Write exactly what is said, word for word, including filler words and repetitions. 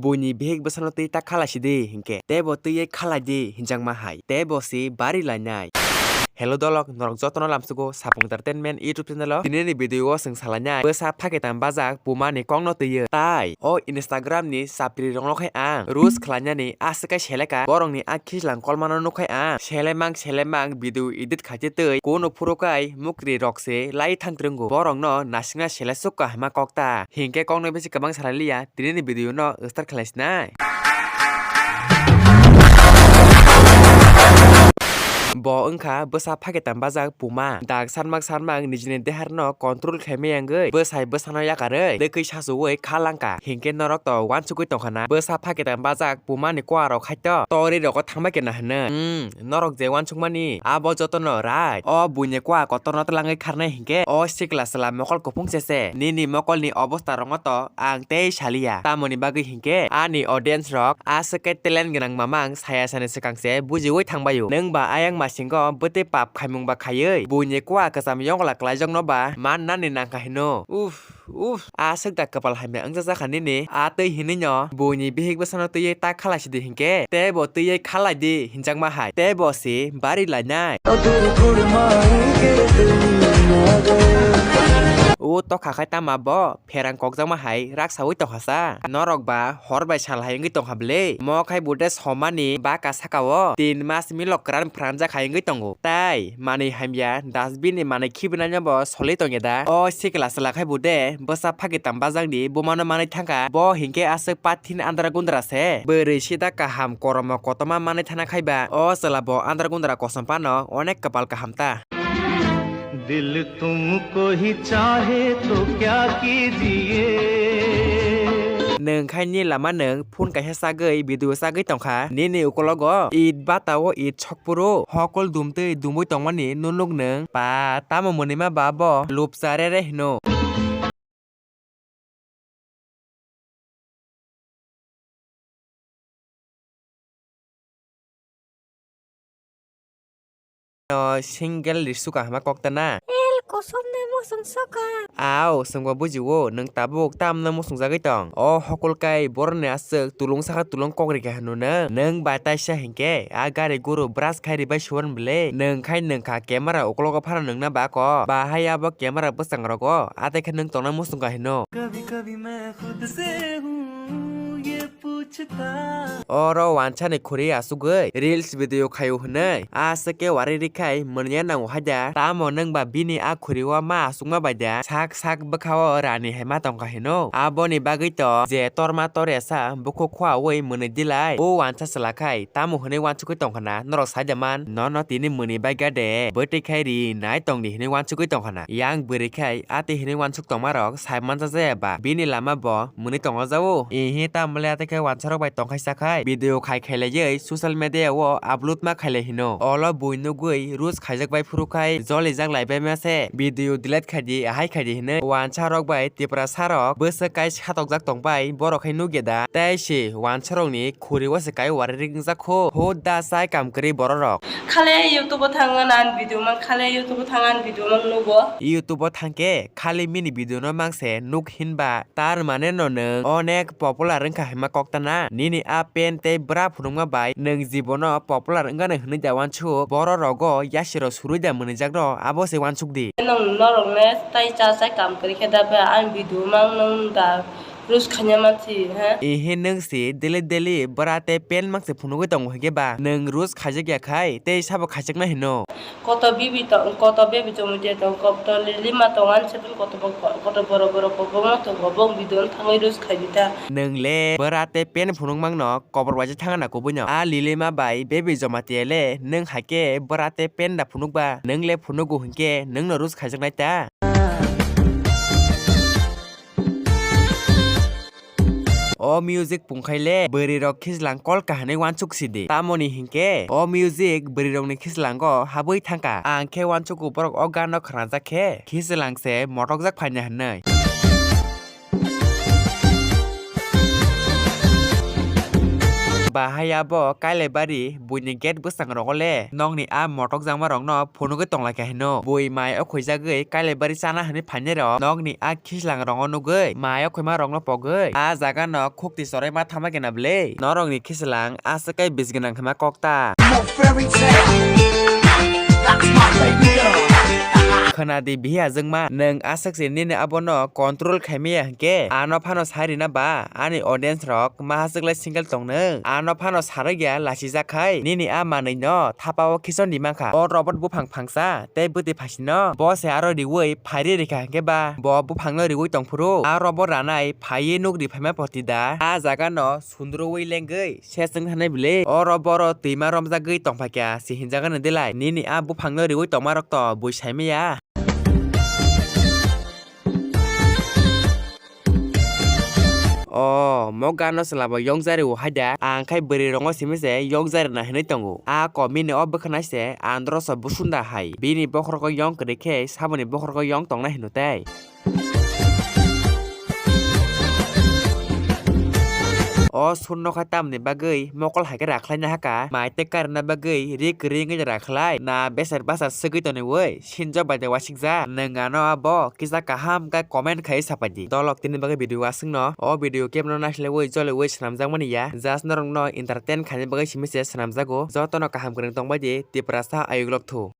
buini bihik bwsano twi ta khalai sidi hinkhe, teibo twiwi khalai di hinjakma hai, teibo se bari lainai. Hello dolok, norok jotono lamsugo Sapung Entertainment YouTube channel o. Tinini video o chwng salainai bwsa phaketang bajak puma ni kokno twiwi. Tai o Instagram ni chapri rokno khai ang roast khlainani aswk kai seleka, borok ni a khichlang kolmano nukhai ang selemang selemang video edit khaitwi twi kono phuru kai mukri rok se lai thang twrwngo, borok no nasikna sele sukha hima kok ta. Hinkhe kokno bisi kwbang salai liya, tinini video no start khlai sinai. Bo wngkha bwsa phaketang bajak puma. Dak sarmak sarmak nijini deharno control khaimaya wngwi bwsai bwsano yakarwi dekwi sachuwi kha langka. Hinkhe norok to uansugwi tongkha na bwsa phaketang bajak pumani kuarok khaito tori rogo thangbai kena hwnwi. Hmm, norok je uansukmani abo jotono right. O buini kua kotorno twlangwi kharnai hinkhe o sikla chwla mokol kuphung sese. Nini mokolni obostarokno to ang tei saliya. Tamoni bagwi hinkhe ani audience rok aswk khe talent gwnang mamang saya sani swkang se bujiwi thangbaio. Nwng ba ayang masingo bwtwi pap khaimung ba khaiwi buini kua kwcham yongla kwlaijakno ba man nani nangkha hino. Uff, uff, aswk da kwpal hamya wngjakha nini. A twi hinwi no buini bihik bwsano twiwi ta khalai sidi hinkhe teibo twiwi khalai di hinjakma hai. Teibo se bari lainai. O tokha khai tama bo pherang kokjakma hai raksawi tongkhasa. Norok ba hor bai sal hai wngwi tongkha bwle. Mo khai bude somani baka saka o tin mas milok kwran phranjak hai wngwi tongo. Tai manwi hamya dustbin ni manwi khibinai no bo solwi tongya da. O sikla chwla khai bude bwsa phaketang bajak ni buma no manwi thangkha. Bo hinkhe aswk pathin andra gundra se. Bwrwi sida kaham koromo kotoma manwi thana khai ba. O chwla bo andra gundra kosom phano onek kwpal kaham ta. दिल तुमको ही चाहे तो क्या कीजिए। Nwng khai ni lama nwng phone kaisa sagwi video sagwi tongkha. Nini ukologo it bata o it sokphuru hokol dumtwi dumwi tongmani nunuk nwng pa tamo mwnwima ba bo lupsa rere hino. O single risuk kahama kok ta na. El kosom de mosong soka. Aw, songbo bujiwo, nwng tabuk tamno mosong jagwi tong. O hokol kai boroni aswk tulung saka tulung kok rikha hwnwi nwng. Nwng bai taisa hinkhe a gari guru brush khai ribai suan bwle. Nwng khai nwngkha camera uklogo phano nwngna bako. Bahai abo camera bwsang rogo. Atekhe nwng tongna mosong ka hino. कभी कभी मैं खुद से हूँ ये पूछता। Oro wansani khuri asugwi reels video khaio hwnwi. Aswk khe wari rikhai mwnwi nango haida. Tamo nwng ba bini a khuri o ma asukma bai da. Sak sak bwkha o rani hai ma tongkha hino. Aboni bagwi to je torma torya sa bukhuk khua wi mwnwi dilai. O wansa chwla khai tamo hwnwi wansugwi tongkha na norok saida man. Nono tini mwnwi bai ga de. Bwtwi khai ri nai tongdi hwnwi wansugwi tongkha na. Yang bwrwi khai atwi hwnwi wansuk tongmarok sai mansa jaya ba? Bini lama bo mwnwi tongo jao. Ihi tamle atwi khe wansarok bai tongkhai sakhai video khai khailaiwi social media o upload ma khailai hino. Olo bui nugwi roast khaijak bai phuru khai jolijak lai bai ma se video delete khaidi ahai khaidi hwnwi wansarok bai Tiprasa rok bwswk kai satokjak tongbai borok khai nukya da. Tei se wansarokni khuri o se kai wari ringjak kho. Ho da chai kam kwrwi bororok. Khale YouTube o thang ani video mang, khale YouTube o thang ani video mang nugo. YouTube o thangkhe khali mini video no mangse nuk hinba, tar mane no nwng onek popular wngkha hima kok ta na. Nini a pen tei bwra phunukma bai nwng jibono popular wngano hwnwi da wansuk. Borok rogo yasiro surwi da mwnwijak no abo se wansuk di. Nwng norok ne tai cha chai kam kwrwi khe da be ani video mang nwng da. Roast khaina mansi, ha? Ehe nwng si daily daily bwra tei pen mangse phunugwi tongo hinkhe ba nwng roast khaijak ya khai tei sabo khaijakna hino. Koto bibi to, koto baby chomui tong, koto lili ma tong, ani sepin koto bo-, koto borok borok kobongma tongo, bong video no thangwi roast khaidi ta. Nwng le bwra tei pen phunuk mangno kobor waisa thangna kubui no. A lili ma bai baby joma tiya le nwng hai khe bwra tei pen da phunuk ba? Nwng le phunugo hinkhe nwng no roast khaijaknai ta. O music pungkhai le bwrwi rok khichlang kol kahanwi wansuk sidi. Tamoni hinkhe o music bwrwi rokni khichlango habwi thangkha. Ang khe wansugo borok o gano khnajak khe khichlang se motokjak phaina hwnwi. Bahai abo Kailaibari buini gate bwskango le nokni a motokjakma rokno phunugwi tonglaikha hino. Bui mai o khuijagwi Kailaibari chana hwnwi phainai rok nokni a khichlang rokno nugwi mai o khuima rokno pogwi a jaga no khukti chorwi ma thangma kena bwle. Norokni khichlang aswk kai bis gwnang hwnma kok ta. Khwnadi bihi ajwkma, nwng aswk se nini abono control khaimaya hwnkhe ano phano sai rina ba? Ani audience rok ma hachwklai single tong nwng? Ano phano sarwkya lachijak khai nini a manwi no thapa o khichon di mankha. O robot buphang phangsa tei bwtwi phaisino bo se aro riwi phairi rikha hwnkhe ba bo buphang no riwi tongphuru a robot ranai phaiwi nuk ri phaima poti da? A jaga no sundrwi lengwi se chwng thanai bwle. Oro boro twima romjagwi tongphaikha se hinjagano delai. Nini a buphangno riwi tongmarok to bui saimaya. O mo gano chwla bo yong jari o haida. Ang khai bwrwi rongo simi se yong jari na hinwi tongo. A komini o bwkhwnai se andro so busunda hai. Bini bokhorok o yong kwrwi khe saboni bokhorok o yong tongnai hino tei. O sur nokha tamni bagwi mokol hai khe rakhlai na haka, mai tei karina bagwi ri kwrwi wngwi rakhlai na, beser basa swgwi tonwi sinjok bai de wasikjak. Nwng ano abo kisa kaham khe comment khai sapai di. Dolok tini bagwi video aswkno, o video kebno naislewi joliwi swnamjakmani ya, just norokno entertain khaina bagwi simi se swnamjago. Jotono kaham kwrwng tongbai di, Tiprasa ayuk lok thu.